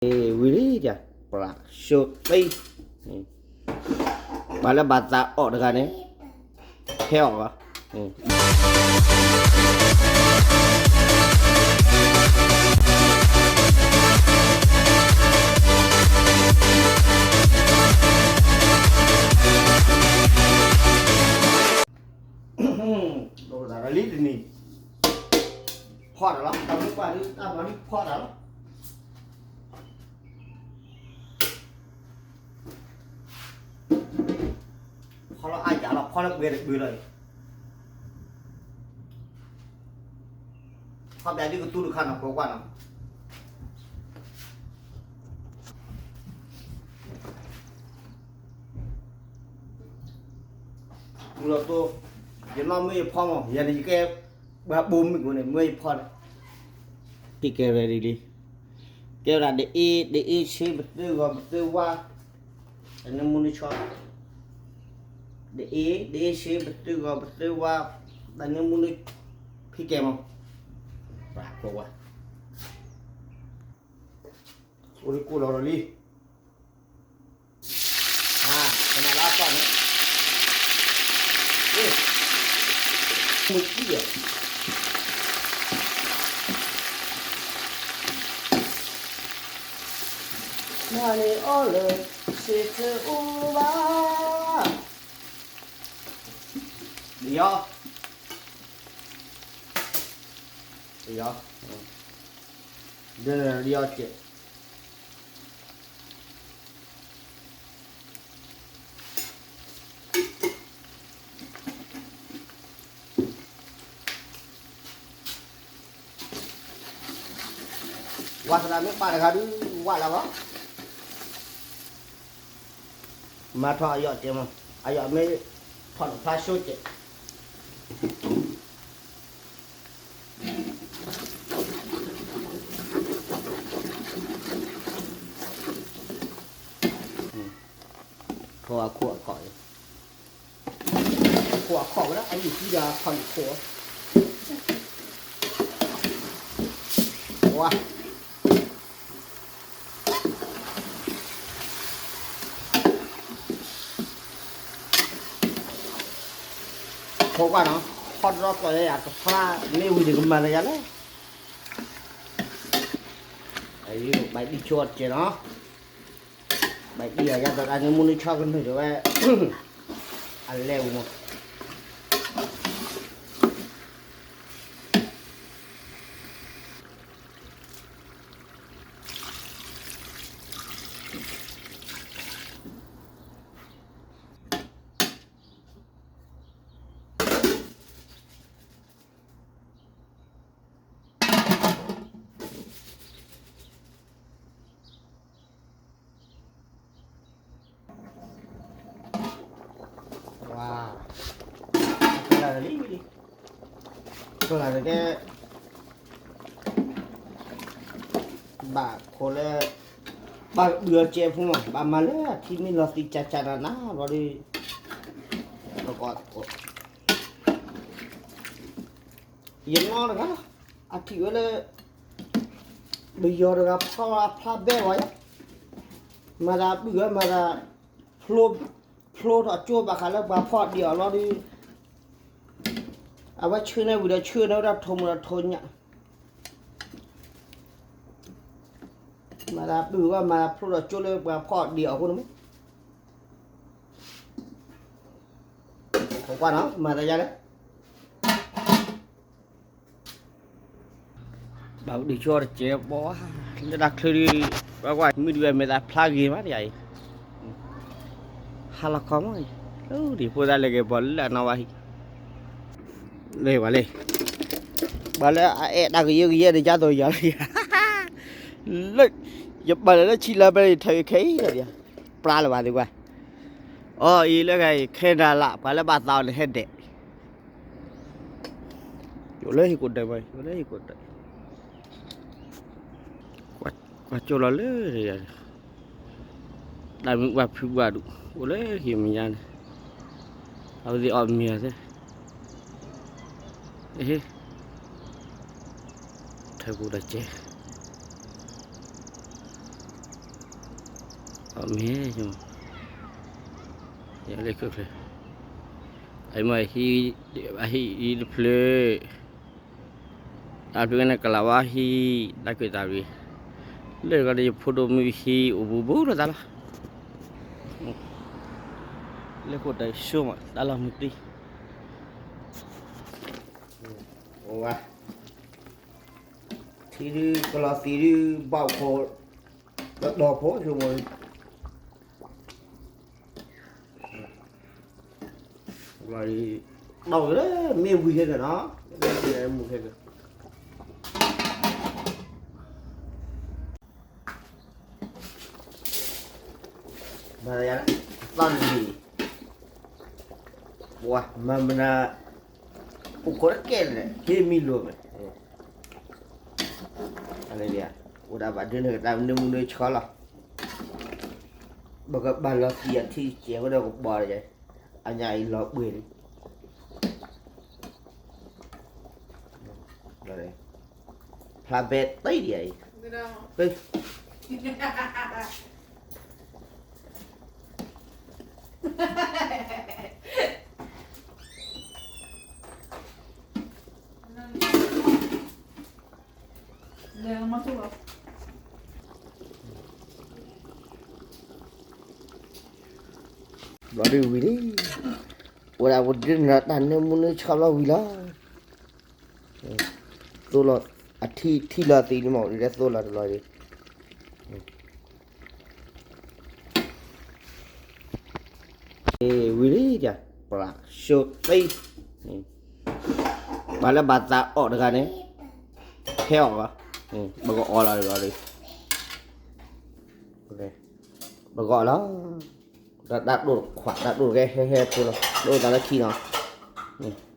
ဝံၤလံယၤ, ပှၤရှုံးသံ, ပှၤလၢဘၣ်သးအီၣ်တဂၤန့ၣ် ဟဲအီၣ်လီၤ. ဒိးသးလံတနံၤ, ဖီၣ်တၢ်လီၤ, တၢ်မ့ၢ်ကွၢ်ဒုး တၢ်မၤဒုးဖီၣ်တၢ်လီၤ. ဖီၣ်လီၤအါယၤလီၤ, ဖီၣ်လၢပှဲၤတပှဲၤလီၤအံၤ, ဖီၣ်ဘၣ်ဒုးကသူတခါနီၤ ကွၢ်ကွၢ်နီၤ. မုၢ်လီၤတိ, ယနီၢ်မ့ၢ်ယဖီမး ယၤန့ၣ် ယကဲ ပှၤဘိမုၢ်ကိးန့ၣ် မ့ၢ်ယဖီန့ၣ်, ဟံၣ်ကဲ ready လံ, ကဲဝဲဒၣ် ဒ်အ့ၣ် ဒ်အ့ၣ်ဆ့ ပသုးဂီၤပသုးဝါ, တၢ်နၢမူနဆီ, ဒ်အ့ၣ် ဒ်အ့ၣ်ဆ့ ပသုးဂီၤပသုးဝါ, တၢ်နၢမူန, ဟံၣ်ကဲမး, ပှၤကိးဝဲ, အိၣ်လံကိၢ်လီၤလီၤလံ. မုၢ်ကံၢ်, မၤန့ၢ်အီၤလၢ စ့တအိၣ်ဘၣ်, ယီၤ, ယီၤ, ဒ်န့ၣ်လီၤကဲး. ဝါသနာ်မ့ၢ်ပာ်တဂၤဒုး ဝါလၢၤဘၣ်, မၤထီၣ်အယီၣ်ကဲးမး, အယီၣ်မ့ၢ်ထီၣ်တဖျါဆိကဲး. ထိၣ်အခိၣ်အခီၣ်, ခိၣ်အခီၣ်ဝဲဒၣ် အယုၢ်သံဒီးအခီၣ်န့ၣ်ခိၣ်, ဝါ ထိၣ်ကွၢ်နီၤ, ခီၣ်တရီကီၢ်ယၤ တဖျါမ့ၢ်ဝံၤန့ၣ် ကမၤလၢယၤလဲၣ်. ဘၣ်ဒံၣ်ဆိတကဲးနီၤ, ဘၣ်ဒံၣ်အယၤသးတၢ်နၢမူနဆီကနုာ်ဒၣ်ဝဲ, အလဲၤဝံၤမး. ဝါ, ကလၤလံ, ကလၤကဲ, ဘၣ်ခိၣ်လၢ, ဘၣ်ဘုၣ်အီၤကဲးဖိမး ဘၣ်မၤလၢအထံမ့ၢ်လီၤသံကၢ်ကၢ်နးနးဘျီဒီး, ယနီၢ်တဂၤ, အထံၣ်ဝဲလၢ ပယီၤတဂၤဖီအဖျါဘဲဝဲယါ, မၤသးဘုၣ်ဝဲ မၤသး ဖျိထီၣ်ကၠိဘၣ်ဃးလၢပှၤဖီအီၣ်ဒံးအီၤလီၤဒီး, အဝဲဆှၢန့ၢ်ဝံၤဒီးဆှၢန့ၢ်ဝဲဒၣ်ထိၣ်မုၢ်ဒီးထိၣ်ညၣ်, မၤသးဘုၣ်ဝဲ မၤသးဖျိထီၣ်ကၠိလၢပှၤဖီအီၣ်ဒံးအီၤအဃိန့ၣ်မး, ကွၢ်နီၤ မၤသးယါလဲၣ်. ဘၣ်ဒုးဆိတစဲးဘီ, လၢတၢ်ချၢဒုး, ကွၢ်ကွၢ် မုၢ်ဒုးဝဲမဲာ်သးဖျါဂ့ၤမးတယၤအံၤ, ဟါလီၤခီမး, လၢဒံးဖိသၣ်လဲၤက့ၤဘီလၢအနီၢ်ဝဲဟံၣ်, လဲၤဝဲလဲၣ်, ဘၣ်လၢအအဲၣ်တၢ်ကယၢကယဲန့ၣ် ကၢ်သိးယၤလၢယၤ, လၢ, ယပာ်လၢလၢဆံလါဖဲန့ၣ် ထၢခဲအံၤလီၤဒံး, ပျါလၢၤဘၣ်သ့ၣ်ကွၢ်, အီၤအံၤလၢဂၤအံၤ ခဲနၤလၢ ပှၤလၢဘၣ်သးအီၤန့ၣ်ဟဲဒဲး ယိၤလၢဟံၣ်ကိးဒဲးဘၣ်, ယိၤလၢဟံၣ်ကိးဒဲး, ကွၢ်ကၠိလီၤလၢ, တၢ်မုၢ်ဘၣ်ဖုဘၣ်ဒူၣ် အိၣ်လၢဟံၣ်မဲာ်ညါန့ၣ်, အဝဲသ့ၣ်အီၣ်မ့ၤအီၤသ့, ဟ့, ထၢပူၤဒီးကဲ ကဲ မ့ၢ် ယလဲၤခဲၣ်ချၢ, အမ့ၢ်ဟံၣ်, အဟံၣ်အံၤတဖျၢၣ်, တၢ်ဖျၢၣ်ကန့ၣ်ကလးဝါဟံၣ်, တၢ်ကွဲးတၢ်ရံ, လၢတခီဒီးယဖိဒိၣ်မုၣ်ဟံၣ်အိၣ်ဘူးဘူးလီၤတၢ်လီၤ, လၢခိၣ်တၢ်ဆိမး တၢ်လီၢ်မုၢ်သံ အိၣ်ဝဲ, ထံဒုကလီၤသံဒု ဘၣ်အိၣ်ခိး, ကတီၤဖိဆိမိၣ်, ဘၣ်ဒီး မ့ၢ်ဝံၤခဲကနီၤ, မ့ၢ်ဝံၤခဲက, မၤသးယၤ, သီၣ်နံၤ, ပှၤမၤမနုၤ, အိၣ်ခိးတကဲလၢာ် ဟ့ၣ်မံလိၤမဲာ်, အိၣ်ဒၣ်ဘၣ်ဒုးန့ၣ် တၢ်နၢမူနၢဆှီလီၤ, ပကဘၣ်လီၤသံအထံကဲးဝဲဒီးကပီၤ, အညါအံၤလီၤပှ့ၤလံ, ဖျါဘဲတံၢ်ဒံးအံၤ, ဘျီဒုးဝံၤလံ, အိၣ်ဒၣ်ပဒုးနၤတၢ်နၢမူနၢဆှီဘျီဝံၤလီၤ, သိလီၤ, အထံထံလီၤသံန့ၣ်မး ဒ်သိလီၤတလီၤဒံး, ဝံၤလံ, ပှၤဆိသံ, ပှၤလၢဘၣ်သးအီၣ်တဂၤန့ၣ်, ဟဲအီၣ်ဘၣ်, ပကအီၣ်လီၤတဘျီဒံး, ပကအီၣ်လီၤ, တၢ်ဒိၣ်တခွး တၢ်ဒိၣ်တကဲဟဲဟဲဖိလီၤ ဒိၣ်သးလၢခံနီၤ,